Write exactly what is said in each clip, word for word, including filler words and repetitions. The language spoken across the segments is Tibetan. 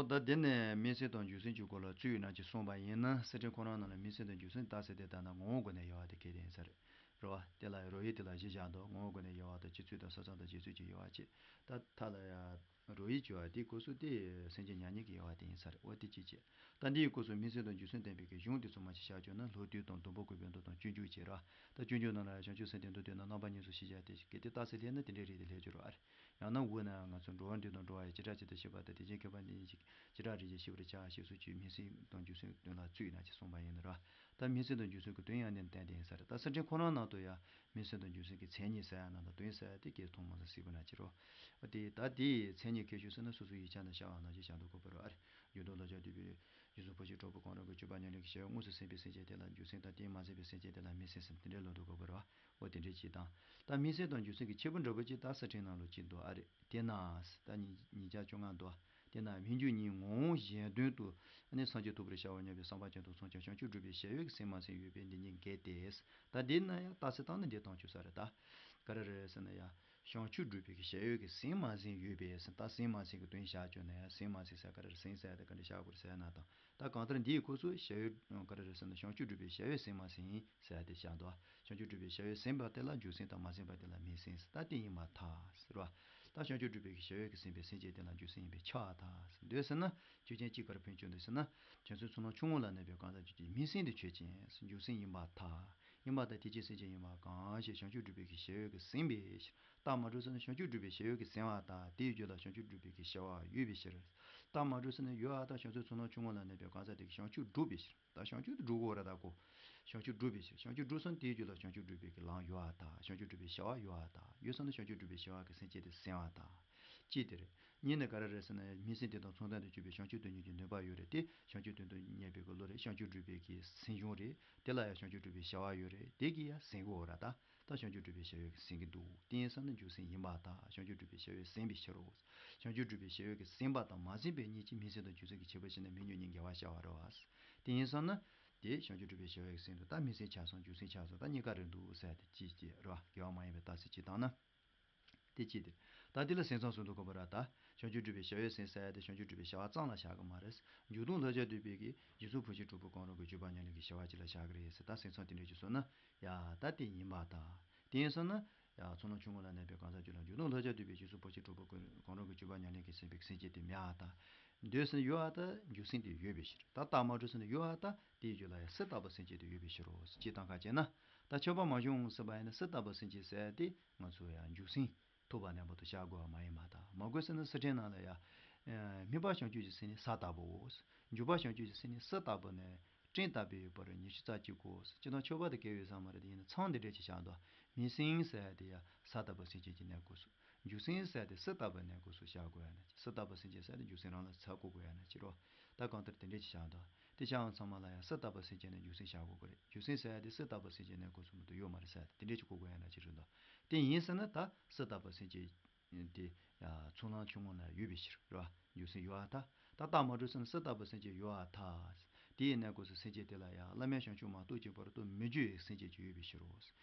ད་དེ་ནས་སྨིན་སེལ་དང་འཇུག་སེལ་གྱི་སྐོར་ལ་ཚུལ་ཡིན་ན་ཅིག་གསུངས་པ་ཡིན་ན། སེམས་ཅན་ཁོ་རང་ནང་ལ་སྨིན་སེལ་དང་འཇུག་སེལ་རྟགས་གསལ་དེ་ལྟར་ན་ངོ་བོ་སྒོ་ནས་ཡོད་པ་དེ་གལ་ཆེན་ཟེར། རེད་བ། དེ་ལ་རོ་ཡི་དེ་ལ་གཞི་བཞག་འདུག་ངོ་བོ་སྒོ་ནས་ཡོད་པ་དང་། སྤྱི་ཚུལ་དང་ས་མཚམས་དང་རྗེས་ཚུལ་གྱི་ཡོད་པ་བྱས། ད་མཐའ་ལ་ཡང་རོ་ཡི་བྱེད་པ་དེའི་སྐབས་སུ་དེ་སེམས་ཅན་མྱ་ངན་གྱི་དབྱེ་བ་དེ་ཡིན་ས་རེད། འོ་དེ་གཅིག་བྱས། ད་འདིའི་སྐབས་སུ་སྨིན་སེལ་དང་འཇུག་སེལ་བསྟན་པའི་གི་གཞུང་དེ་ཚོ་མ་ཅིག་བཞག་བཅུག་ན། ལྷོ་དུས་དང་ཟླུམ་པོ་བཀོད་པའི་མདོ་དང་སྤྱོད་འཇུག་བྱས་ར། ད་སྤྱོད་འཇུག་ནང་ལ་ཡང་བྱང་ཆུབ་སེམས་དེ་མདོ་སྡེ་ན་རྣམ་པ་གཉིས་སུ་ཕྱེ་བྱ་སྟེ། གལ་ཏེ་རྟགས་གསལ་དེ་ན་དེ་འདྲའི་རིགས་དེ་ལས་སྦྱོར་བ་རེད། ཡང་ན་འོ་ན་ང་ཚོ་འགྲོ་བ་འདུལ་དང་འགྲོ་བ་ཡི་བྱེ་བྲག་ཅན་དུ་བཤད་པ་དང་། དེ་བཞིན་མཁས་པ་ནི་བྱེ་བྲག་རིགས་ཀྱི་ཤེས་པར་བྱ་ཞེས་སོགས་ཀྱིས་སྨིན་སེལ་དང་འཇུག་སེལ་དོན་ལ་ཚུལ་ཡིན་ན་ཅིག་གསུངས་པ་ཡིན་ན་ར། ད་སྨིན་སེལ་དང་འཇུག་སེལ་གྱི་དོན་ཡང་ནི་བསྟན་དེ་ཡིན་ས་རེད། ད་སེམས་ཅན་ཁོ་རང་ནང་དུ་ཡང་སྨིན་སེལ་དང་འཇུག་སེལ་གྱི་མཚན་ཉིད་ཟེར་ཡ་ནང་དང་དོན་ཟེར་ཡ་དེ་སྐད་ཐོག་མ་ཟ་སྲིད་པ་ན་ཅི་རོ། འོ་དེ་ད་དེའི་མཚན་ཉིད་ཁྱད་ཆོས་ཟེར་ན། སོ་སོའི་ཡིག་ཆ་ནང་བཞག་པ་ནང་བཞིན་བཞག་འདུག་གོ་བར་བ་རེད། འཇུག་ལྡོག་བསླབ་བྱ་སྡུད་པའི་རྗེས་སུ་འཕོ་ཕྱིར་གྲོགས་པོ་གང་རུང་གི་སྤྱོད་པ་ཉམས་ལེན་གྱི་བྱ་བས་དངོས་སུ་ཟིན་པའི་སེམས་ཅན་དེ་ལ་འཇུག་སེལ་དང་། དེས་མ་ཟིན་པའི་སེམས་ཅན་དེ་ལ་སྨིན་སེལ་ཟེར། དེ་འདྲའི་ལོ་འདུག་གོ་བར་བ། འོ་དེ་འདྲའི་ཅིག་དང་། ད་སྨིན་སེལ་དང་འཇུག་སེལ་གྱི་ཁྱད་པར་འདྲ་པོ་ཅིག་ད་གསེར་ཕྲེང་ནང་ལོ་ཅིག་འདུག་ཨ་རེད། དེས་ན་ད་ཉིས་ཉིས་བརྒྱ་བཅོ་ལྔ་འདུག་དེས་ན་སྨིན་རྒྱུ་གཉིས་ངོ་བོ་གཞན་དོན་དུ་ནི་སངས་རྒྱས་ཐོབ་པར་བྱ་བ་སྙམ་པའི་བསམ་པ་ཅན་དུ་སོང་ཀྱང་། བྱང་ཆུབ་སྒྲུབ་པའི་བྱ་བས་ཟིན་མ་ཟིན་ཡོད་པས་འདི་ཉིད་འགལ་ཏེ། ད་དེས་ན་ཡང་རྟགས་གསལ་བཏང་ན་འདི་བཏང་ཆོག་ས་རེད། ད་ག་རེ་རེད་ཟེར་ན་ཡང་། བྱང་ཆུབ་སྒྲུབ་པའི་གི་བྱ་བས་གི་ཟིན་མ་ཟིན་ཡོད་པས་ཟེར། ད་ཟིན་མ་ཟིན་གི་དོན་བཞག་བཅུག་ན་ཡང་། ཟིན་མ་ཟིན་ཟེར་ག་རེ་རེད། ཟིན་ཟེར་ཡ་དེ་ག་འདྲ་བཞག་དགོས་རེད་ཟེར་ཡ་ན་དང་། ད་གང་ལྟར་འདིའི་སྐབས་སུ་བྱ་བའི་ག་རེ་རེད་ཟེར་ན། བྱང་ཆུབ་སྒྲུབ་པའི་བྱ་བས་ཟིན་མ་ཟིན་ཟེར་ཡ་དེ་བཞག་འདུག་བྱང་ཆུབ་སྒྲུབ་པའི་བྱ་བས་ཟིན་པ་དེ་ལ་འཇུག་སེལ་དང་མ་ཟིན་པ་དེ་ལ་སྨིན་སེལ་ཟེར། ད་དེ་ཡིན་པར་ཐལ་ཟེར་བ། ད་བྱང་ཆུབ་སྒྲུབ་པའི་བྱ་བས་གི་ཟིན་པའི་སེམས་ཅན་དེ་ལ་འཇུག་སེལ་ཡིན་པས་ཁྱབ་པར་ཐལ་ཟེར། འདོད་ཟེར་ན་ཆོས་ཅན། གཅིག་ག་རེ་ཕན་ཆོག་འདོད་ཟེར་ན། བྱང་སེམས་ཚོགས་ལམ་ཆུང་ངུ་ལ་གནས་པའི་གང་ཟག་ཅིག་གི་སྨིན་སེལ་དེ་ཆོས་ཅན། འཇུག་སེལ་ཡིན་པར་ཐལ། ཡིན་པར་ཐལ། དེ་ཅིའི་སེམས་ཅན་ཡིན་པ་གང་ཞེས། བྱང་ཆུབ་སྒྲུབ་པའི་གི་བྱ་བས་གི་ཟིན་པའི་ཕྱིར། རྟགས་མ་གྲུབ་ཟེར་ན་བྱང་ཆུབ་སྒྲུབ་པའི་བྱ་བས་གི་ཟིན་པར་ཐལ། དེའི་རྒྱུད་ལ་བྱང་ཆུབ་སྒྲུབ་པའི་གི་བྱ་བ་ཡོད་པའི་ཕྱིར། རྟགས་མ་གྲུབ་ཟེར་ན་ཡོད་པར་ཐལ། བྱང་སེམས་ཚོགས་ལམ་ཆུང་ངུ་ལ་གནས་པའི་གང་ཟག་དེ་གིས་བྱང་ཆུབ་བསྒྲུབས་པའི་ཕྱིར། ད་བྱང་ཆུབ་དེ་སྒྲུབ་དགོས་རེད། ད་ཁོ་བྱང་ཆུབ་བསྒྲུབས་པའི་ཕྱིར། བྱང་ཆུབ་བསྒྲུབས་སོང་། དེའི་རྒྱུད་ལ་བྱང་ཆུབ་སྒྲུབ་པའི་གི་ལམ་ཡོད་པར་ཐལ། བྱང་ཆུབ་སྒྲུབ་པའི་བྱ་བ་ཡོད་པར་ཐལ། ཡོད་སོང་ན་བྱང་ཆུབ་སྒྲུབ་པའི་བྱ་བ་གི་སེམས་ཅན་དེ་ཟིན་པར་ཐལ། གཅིག་དེ་རེད། གཉིས་ནི་ག་རེ་རེད་ཟེར་ན། སྨིན་སེལ་དེ་དང་མཚུངས་ལྡན་དུ་གྱུར་པའི་བྱང་ཆུབ་དོན་གཉེར་གྱི་ནུས་པ་ཡོད་རེད་དེ། བྱང་ཆུབ་དོན་དུ་གཉེར་བའི་གི་བློ་རེད། བྱང་ཆུབ་སྒྲུབ་པའི་གི་སེམས་བྱུང་རེད། དེ་ལ་ཡང་བྱང་ཆུབ་སྒྲུབ་པའི་བྱ་བ་ཡོད་རེད། དེ་གིས་ཡང་ཟིན་དགོས་རེད། ད་ད་བྱང་ཆུབ་སྒྲུབ་པའི་བྱ་བས་གི་ཟིན་གི་འདུག་དེ་ཡིན་སོང་ན་འཇུག་སེལ་ཡིན་པར་ཐལ། བྱང་ཆུབ་སྒྲུབ་པའི་བྱ་བས་ཟིན་པའི་ཕྱིར་རོ། བྱང་ཆུབ་སྒྲུབ་པའི་བྱ་བས་གི་ཟིན་པ་དང་མ་ཟིན་པའི་གཉིས་ཀྱི་སྨིན་སེལ་དང་འཇུག་སེལ་གྱི་ཁྱད་པར་བྱས་ན་མི་ཉུང་ཉུང་འགལ་བ་བྱ་བ་རེད་བ། དེ་ཡིན་སོང་ན། དེ་བྱང་ཆུབ་སྒྲུབ་པའི་བྱ་བས་གི་ཟིན་འདུག་ད་སྨིན་སེལ་ཆགས་སོང་། འཇུག་སེལ་ཆགས་སོང་། ད་གཉིས་ཀ་རེད་འདུག་ཟེར་ཡ་དེ་གཅིག་བྱས་རེད་བ། འགལ་བ་མ་ཡིན་པའི་རྟགས་གསལ་གཅིག་བཏང་ན། དེ་གཅིག་དེ། ད་དེ་ལ་ཟིན་མཚམས་སུ་འདུག་གོ་བ་ར། ད་བྱང་ཆུབ་སྒྲུབ་པའི་བྱ་བས་ཟིན་ཟེར་ཡ་དེ་བྱང་ཆུབ་སྒྲུབ་པའི་བྱ་བ་ཙམ་ལ་བཞག་གི་མ་རེད། འཇུག་ལྡོག་བསླབ་བྱ་སྡུད་པའི་གི་རྗེས་སུ་འཕོ་ཕྱིར་གྲོགས་པོ་གང་རུང་གི་སྤྱོད་པ་ཉམས་ལེན་གྱི་བྱ་བ་ཅིག་ལ་བཞག་གི་རེད་ཟེར། ད་ཟིན་མཚམས་དེ་འདྲ་ཅིག་བཟོས་ན། ཡ་ད་དེ་ཡིན་པར་ཐལ། དེ་ཡིན་སོང་ན། ཡ་ཚོགས་ལམ་ཆུང་ངུ་ལ་གནས་པའི་གང་ཟག་ཅིག་ལ་འཇུག་ལྡོག་བསླབ་བྱ་སྡུད་པའི་རྗེས་སུ་འཕོ་ཕྱིར་གྲོགས་པོ་གང་རུང་གི་སྤྱོད་པ་ཉམས་ལེན་གྱིས་ཟིན་པའི་སེམས་ཅན་དེ་མེད་པར་ཐལ། འདོད་ཟེར་ན་ཡོད་པར་ཐལ། འཇུག་སེལ་དེ་ཡོད་པའི་ཕྱིར། ད་རྟགས་མ་གྲུབ་ཟེར་ན་ཡོད་པར་ཐལ། དེའི་རྒྱུད་ལ་ཡང་སུ་ལྟ་བུ་སེམས་ཅན་དེ་ཡོད་པའི་ཕྱིར་རོ། ཅེས་དང་ཁ་བྱས་ན། ད་ཁྱབ་པ་མ་བྱུང་ཟེར་བ་ཡིན་ན། སུ་ལྟ་བུ་སེམས་ཅན་ཟེར་ཡ་དེ་ང་ཚོ་ཡང་འཇུག་སེལ་ཐོབ་པ་ནན་པོ་དུ་བཞག་དགོས་པ་མ་ཡིན་པར་ཐལ། མ་དགོས་ཟེར་ན་སེར་ཕྲེང་ནང་ལ་ཡང་། ཨ་སྨིན་པ་བྱང་ཆུབ་ཀྱི་སེམས་ནི་ས་ལྟ་བུའོ། འཇུག་པ་བྱང་ཆུབ་ཀྱི་སེམས་ནི་སུ་ལྟ་བུ་ནས་སྤྲིན་ལྟ་བུའི་བར་ཉི་ཤུ་རྩ་གཅིག་གོ། སྤྱིར་བཏང་ཁྱབ་པ་དེ་གལ་ཡོད་ས་མ་རེད། དེ་ཡིན་ན་མཚམས་འདི་འདྲས་ཅིག་བཞག་འདུག་སྨིན་སེལ་ཟེར་ཡ་དེ་ཡང་ས་ལྟ་བུ་སེམས་ཅན་གྱི་གནས་སྐབས་སུ། འཇུག་སེལ་ཟེར་ཡ་དེ་སུ་ལྟ་བུའི་གནས་སྐབས་སུ་བཞག་དགོས་ཡ་ན། སུ་ལྟ་བུ་སེམས་ཅན་ཟེར་ཡ་དེ་འཇུག་སེལ་རང་ལ་ཚ་གོ་དགོས་ཡ་ན་ཅི་རོ། ད་གང་ལྟར་དེ་འདྲས་ཅིག་བཞག་འདུག་དེ་བྱ་བ་ཚང་མ་ལ་ཡང་སུ་ལྟ་བུ་སེམས་ཅན་ནི་འཇུག་སེལ་བཞག་དགོས་ཀྱི་རེད། འཇུག་སེལ་ཟེར་ཡ་དེ་སུ་ལྟ་བུ་སེམས་ཅན་གནས་སྐབས་སུ་མ་གཏོགས་ཡོད་མ་རེད་ཟེར་ཡ་དེ་འདྲས་ཅིག་གོ་དགོས་ཡ་ན་ཅི་རེད་འདུག་དེ་ཡིན་ཟེར་ན་ད་སུ་ལྟ་བུ་སེམས་ཅན་དེ་ཡང་ཚོགས་ལམ་ཆུང་ངུ་ལ་ཡོད་པའི་ཕྱིར་རེད་བ། འཇུག་སེལ་ཡོད་པར་ཐལ། ད་རྟགས་མ་གྲུབ་ཟེར་ན་སུ་ལྟ་བུ་སེམས་ཅན་ཡོད་པར་ཐལ། དེའི་གནས་སྐབས་སུ་སེམས་ཅན་དེ་ལ་ཡང་བླ་མེད་བྱང་ཆུབ་མ་གཏོགས་ཀྱི་བར་དུ་མི་འགྱུར་བའི་སེམས་ཅན་ཅིག་ཡོད་པའི་ཕྱིར་རོ།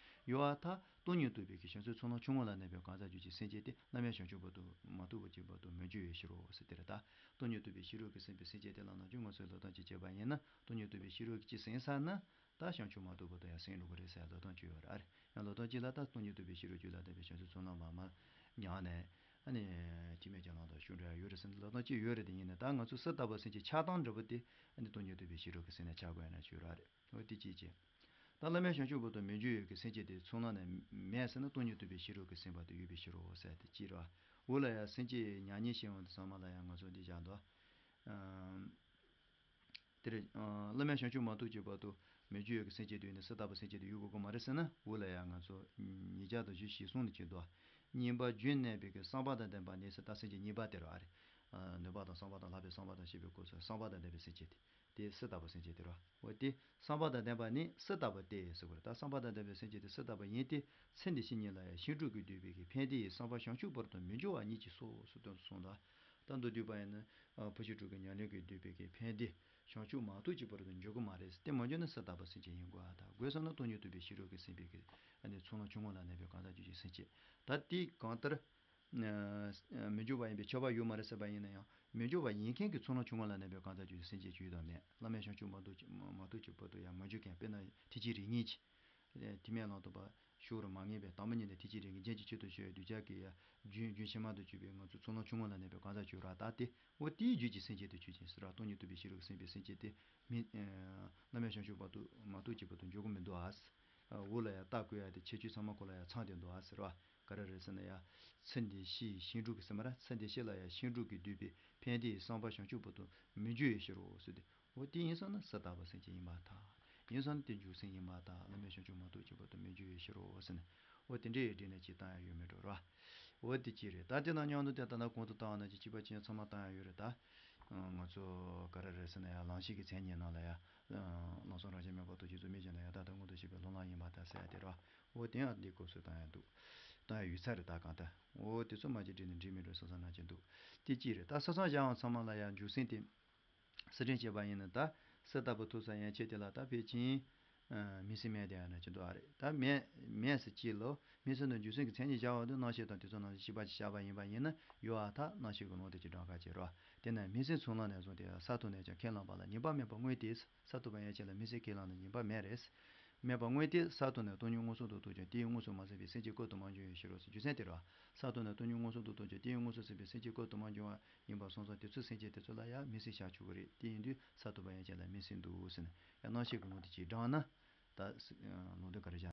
ཡོད་པར་ཐལ། སྟོང་ཉིད་རྟོགས་པའི་གི་བྱང་སེམས་ཚོགས་ལམ་ཆུང་ངུ་ལ་གནས་པའི་གང་ཟག་རྒྱུད་ཀྱི་སེམས་ཅན་དེ་བླ་མེད་བྱང་ཆུབ་བར་དུ་མ་གཏོགས་པ་ཅིག་བར་དུ་མི་འགྱུར་བའི་ཕྱིར་རོ་ཟེར་དེ་རེད་ད། སྟོང་ཉིད་རྟོགས་པའི་ཤེས་རབ་ཀྱིས་ཟིན་པའི་སེམས་ཅན་དེ་ལ་ནང་བཞིན་ང་ཚོས་ལབ་སྟངས་ཅིག་བྱས་པ་ཡིན་ན། སྟོང་ཉིད་རྟོགས་པའི་ཤེས་རབ་ཀྱིས་ཅིག་ཟིན་ཚར་ན། ད་བྱང་ཆུབ་མ་ཐོབ་བར་དུ་ཡང་ཟིན་འགྲོ་གི་རེད་ཟེར་ལབ་སྟངས་ཅིག་ཡོད་རེད། ཡང་ལབ་སྟངས་གཅིག་ལ་ད་སྟོང་ཉིད་རྟོགས་པའི་ཤེས་རབ་རྒྱུད་ལ་ལྡན་པའི་བྱང་ཆུབ་ཚོགས་ལམ་མར་མར་མྱངས་ནས། ཨ་ནི་འཆི་མེད་ཀྱི་ལམ་དུ་ཞུགས་འགྲོ་ཡ་ཡོད་རེད་ཟེར་ནས་ལབ་སྟངས་གཅིག་ཡོད་རེད། དེ་ཡིན་ནའི་ད་ང་ཚོ་སུ་ལྟ་བུ་སེམས་ཅན་ཆགས་སྟངས་འདྲ་པོ་དེ་ཨ་ནི་སྟོང་ཉིད་རྟོགས་པའི་ཤེས་རབ་ཀྱིས་ཟིན་ན་ཆགས་དགོས་ཡ་ན་ཅིག་ཡོད་རེད། འོ་དེ་གཅིག་བྱས། ད་བླ་མེད་བྱང་ཆུབ་བར་དུ་མི་འགྱུར་བའི་གི་སེམས་ཅན་དེ་ཚོགས་ལམ་ནས་མེད་ཟེར་ན་སྟོང་ཉིད་རྟོགས་པའི་ཤེས་རབ་ཀྱིས་ཟིན་པ་དེ་ཡོད་པའི་ཕྱིར་རོ་ཟེར་དེ་གཅིག་རེད་བ། འོ་ལ་ཡ་སེམས་ཅན་མྱ་ངན་ཞེས་པ་དེ་ཚང་མ་ལ་ཡ་ང་ཚོ་འདི་བཞག་འདུག་དེར། བླ་མེད་བྱང་ཆུབ་མ་ཐོབ་ཀྱི་བར་དུ་མི་འགྱུར་བའི་གི་སེམས་ཅན་དེ་ཡོད་ན་སུ་ལྟ་བུ་སེམས་ཅན་དེ་ཡོད་དགོས་ཀྱི་མ་རེད་ཟེར་ན། འོ་ལ་ཡ་ང་ཚོ་ཉིས་བརྒྱ་དང་བཞི་ཞེས་གསུངས་ནས་ཅིག་འདུག་གཉིས་པ་རྒྱུན་གནས་པའི་གི་བསམ་པ་དང་ལྡན་པ་ནི་ཟེར། ད་སེམས་ཅན་གཉིས་པ་དེ་རེད་བ། ཨ་རེད། ནུས་པ་དང་བསམ་པ་དང་ལྷག་པའི་བསམ་པ་དང་ཞེས་པའི་སྐབས་སུ་བསམ་པ་དང་ལྡན་པའི་སེམས་ཅན་དེ། དེ་སུ་ལྟ་བུ་སེམས་ཅན་དེ་རེད་བ། འོ་དེ་བསམ་པ་དང་ལྡན་པ་ནི་སུ་ལྟ་བུ་སྟེ་ཟེར་དགོས་རེད། ད་བསམ་པ་དང་ལྡན་པའི་སེམས་ཅན་དེ་སུ་ལྟ་བུ་ཡིན་ཏེ། ཚེ་འདི་ཕྱི་གཉིས་ལ་ཡང་ཤིང་འབྲུག་གིས་བསྡུས་པའི་གི་ཕན་བདེ་ཡི་བསམ་པ་བྱང་ཆུབ་བར་དུ་མི་འགྱུར་བ་ཉིད་ཀྱིས་སོ་ཞེས་དོན་དུ་གསུངས་ལ། ད་མདོར་བསྡུས་པ་ཡིན་ན། ཨ་འཕོ་ཕྱིར་གྲོགས་ཀྱི་ཉམས་ལེན་གྱིས་བསྡུས་པའི་གི་ཕན་བདེ་བྱང་ཆུབ་མ་ཐོབ་ཀྱི་བར་དུ་འགྱུར་གྱི་མ་རེད། དེ་མ་འགྱུར་ན་སུ་ལྟ་བུ་སེམས་ཅན་ཡིན་དགོས་པ་དང་། དགོས་བསམ་ན་སྟོང་ཉིད་རྟོགས་པའི་ཤེས་རབ་ཀྱིས་ཟིན་པའི་གི་ཨ་ནི་ཚོགས་ལམ་ཆུང་ངུ་ལ་གནས་པའི་གང་ཟག་རྒྱུད་ཀྱི་སེམས་ཅན། ད་དེ་གང་ལྟར། མི་འགྱུར་བ་ཡིན་པའི་ཁྱབ་པ་ཡོད་མ་རེད་ཟེར་བ་ཡིན་ན་ཡང་མི་འགྱུར་བ་ཡིན་མཁན་གྱི་ཚོགས་ལམ་ཆུང་ངུ་ལ་གནས་པའི་གང་ཟག་ཅིག་སེམས་ཅན་ཅིག་ཡོད་དམ་མེད། བླ་མེད་བྱང་ཆུབ་མ་ཐོབ་མ་ཐོབ་ཀྱི་བར་དུ་ཡང་མ་འགྱུར་མཁན་དཔེར་ན་ཐེག་ཆེན་རིགས་ངེས་ཀྱི། དེ་མེད་ལམ་དུ་པ་ཤོར་མ་ངེས་པའི་དམ་པ་ཉིད་ནས་ཐེག་ཆེན་རིགས་ངེས་རྒྱན་གྱི་ཆེད་དུ་བཤད་གདུལ་བྱ་གི་ཡ་རྒྱུན་རྒྱུན་ཕྱི་མ་དུ་གྱུར་པའི་ང་ཚོ་ཚོགས་ལམ་ཆུང་ངུ་ལ་གནས་པའི་གང་ཟག་ཅིག་ར་ད་དེ་འོ་དེའི་རྒྱུད་ཀྱི་སེམས་ཅན་དུ་ཆོས་ཅན་ཟེར་བ་སྟོང་ཉིད་རྟོགས་པའི་ཤེས་རབ་ཀྱིས་ཟིན་པའི་སེམས་ཅན་དེ་མི་བླ་མེད་བྱང་ཆུབ་བར་དུ་མ་ཐོབ་ཀྱི་བར་དུ་འགྱུར་གྱི་མི་འདུག་ཨ། འོ་ལ་ཡ་རྟགས་བཀོད་ཡ་དེ་ཁྱད་ཆོས་ཚང་མ་ཁོ་ལ་ཡ་ཚང་བསྡད་འདུག་ཨ་ཟེར་བ། ག་རེ་རེད་ཟེར་ན་ཡ། ཚེ་འདི་ཕྱི་ཡི་ཤིང་འབྲུག་གི་ཟེར་མ་ར་ཚེ་འདི་ཕྱི་ལ་ཡ་ཤིང་འབྲུག་གིས་བསྡུས་པའི་ཕན་བདེའི་བསམ་པ་བྱང་ཆུབ་བར་དུ་མི་འགྱུར་བའི་ཕྱིར་རོ་ཟེར་ཏེ། འོ་དེ་ཡིན་སོང་ན་སུ་དག་པ་སེམས་ཅན་ཡིན་པར་ཐལ། ཡིན་སོང་ན་དེ་འགྱུར་སེམས་ཡིན་པར་ཐལ། བླ་མེད་བྱང་ཆུབ་མ་ཐོབ་ཀྱི་བར་དུ་མི་འགྱུར་བའི་ཕྱིར་རོ་ཟེར་ནས། འོ་དེ་འདྲའི་སྒྲིག་ནས་ཅིག་བཏང་ཡ་ཡོད་མེད་འགྲོ་ར། འོ་དེ་ཅི་རེད་ད་དེ་ན་མཉམ་དུ་དེ་ལྟ་ན་གོང་དུ་བཏང་བ་ན་ཅིག་སྤྱི་པ་ཅན་ཚང་མ་བཏང་ཡ་ཡོད་རེད་ད། ང་ཚོ་ག་རེ་རེད་ཟེར་ན་ཡ་ལམ་ཤེས་ཀྱི་མཚན་ཉིད་ནང་ལ་ཡ། ལམ་སང་རང་བཞིན་མེད་པ་རྟོགས་ཀྱི་གཟུགས་མེད་ཅན་དང་ཡང་དག་ལྟ་མངོན་དུ་བྱེད་པའི་ལྷུར་ལེན་ཡིན་པར་ཐལ་ཟེར་ཡ་དེ་རེད་བ། འོ་དེ་ཡང་འདི་སྐབས་སུ་བཏང་ཡ་འདུག་བཏང་ཡ་ཡོད་ཚར་རེད་ད་གང་ལྟར། འོ་དེ་ཚོ་མ་ཅིག་བྲིས་ནས་འགྲིག་མི་འགྲོ་བསམ་བསམ་ན་ཅི་འདུག་དེ་ཅི་རེད་ད་ས་མཚམས་བཞག་ཡང་ཚང་མ་ལ་ཡ་འགྱུར་སེམས་དེ། སུ་དྲན་བྱས་པ་ཡིན་ན་ད། སུ་ལྟ་བུ་ཐུག་ས་ཡན་ཆད་དེ་ལ་ད་ཕལ་ཆེར། མི་སེམས་མེད་དེ་ཡང་ན་ཅི་འདུག་ཨ་རེད་ད་མེད་མེད་ཟེར་ཅི་ལོ། མི་སེམས་དང་འགྱུར་སེམས་ཀྱི་མཚན་ཉིད་བཞག་པ་དུ་རྣམ་ཤེས་དང་དེ་ཚོ་རྣམ་ཤེས་ཤེས་པ་ཅིག་བཞག་པ་ཡིན་པ་ཡིན་ན་ཡོད་ཨ་ད་རྣམ་ཤེས་ཀྱི་ལུང་དེ་ཅི་འདྲ་ག་ཅི་རོ། དེ་ན་མི་སེམས་ཚུར་ལམ་ནས་བཟུང་སྟེ་ས་ཐོབ་ནས་ཀྱང་ཁས་བླངས་པ་ལ་ཉེས་པ་མེད་པར་མངོན་ཏེ། ས་ཐོབ་པ་ཡན་ཆད་ལ་མི་སེམས་ཁས་བླངས་ནས་ཉེས་པ་མེད་རེད། མེད་པར་མངོན་ཏེ་ས་ཐོབ་ནས་སྟོང་ཉིད་མངོན་སུམ་དུ་རྟོགས་ཀྱང་དེའི་མངོན་སུམ་མ་ཟིན་པའི་སེམས་ཅན་བཀོད་དུ་མ་འབྱུང་བའི་ཕྱིར་རོ་ཟེར་རྒྱུ་མཚན་དེ་རེད་བ། ས་ཐོབ་ནས་སྟོང་ཉིད་མངོན་སུམ་དུ་རྟོགས་ཀྱང་དེའི་མངོན་སུམ་ཟིན་པའི་སེམས་ཅན་བཀོད་དུ་མ་འབྱུང་བ་ཡིན་པ་སོང་ཙང་དེ་ཚོའི་སེམས་ཅན་དེ་ཚོ་ལ་ཡང་མི་སེམས་བཞག་ཆོག་གི་རེད་དེ་ཡིན་དུས་ས་ཐོབ་པ་ཡན་ཆད་ལ་མི་སེམས་འདུག་ཟེར་ནས་ཡང་རྣམ་ཤེས་ཀྱི་ལུང་དེ་ཅིག་དྲངས་ན། ད་ལུང་དོན་ག་རེ་བཞག